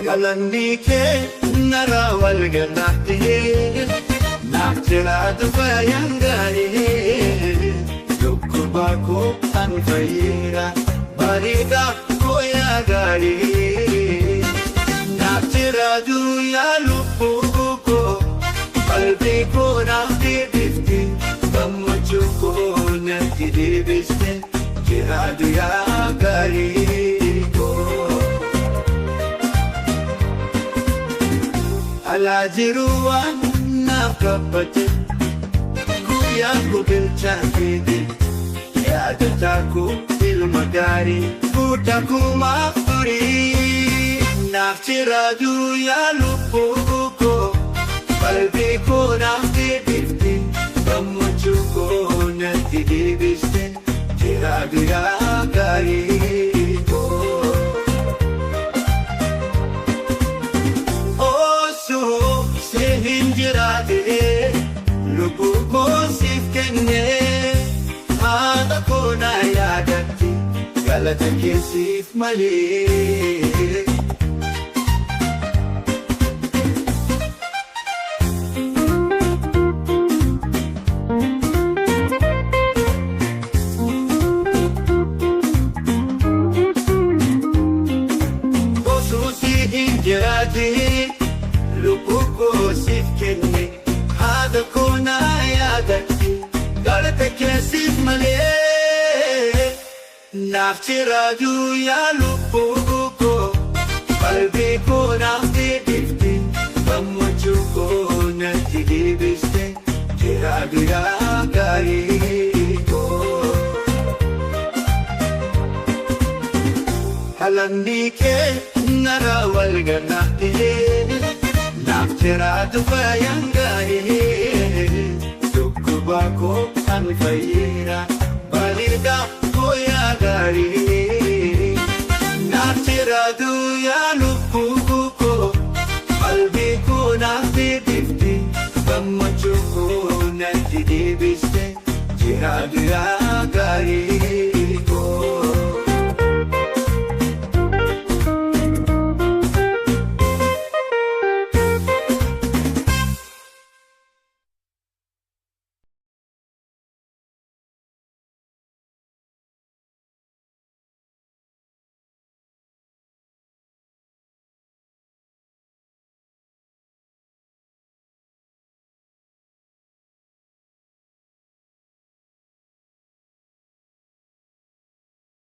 Galanni kee narraa wal gannaatee naaf jiraatu fayyaan gaarii. Dhukkuba koo kan fayyeera bareedaa koo yaa gaarii. Naaf jiraatu yaa lubbuu koo qalbii koo naaf deebifte gammachuu koo natti deebiste jiraatu yaa gaarii koo. Alaa jiru waan naaf gabbate guyyaa koo bilchaatee yaadota koo ilma gaarii guddaa kumaaf turii. Naaf jiraatu yaa lubbuu koo qalbii koo naaf deebifte gammachuu koo natti deebiste jiraatu yaa gaarii koo. Osoo si hin jiraatee lubbuu koo siif kennee haadha koo na yaadatti galata kee siif malee. Osoo si hin jiraatee lubbuu koo siif kenne haadha koo na yaadatti galata kee siif malee. Naaf jiraatu yaa lubbuu koo qalbii koo naaf deebifte gammachuu koo natti deebiste jiraatu yaa gaarii koo. Galanni kee narraa wal gannaatee naaf jiraatu fayyaan gaarii. Dhukkuba koo kan fayyeera bareedaa koo yaa gaarii. Naaf jiraatu yaa lubbuu koo qalbii koo naaf deebifte gammachuu koo natti deebiste jiraatu yaa gaarii.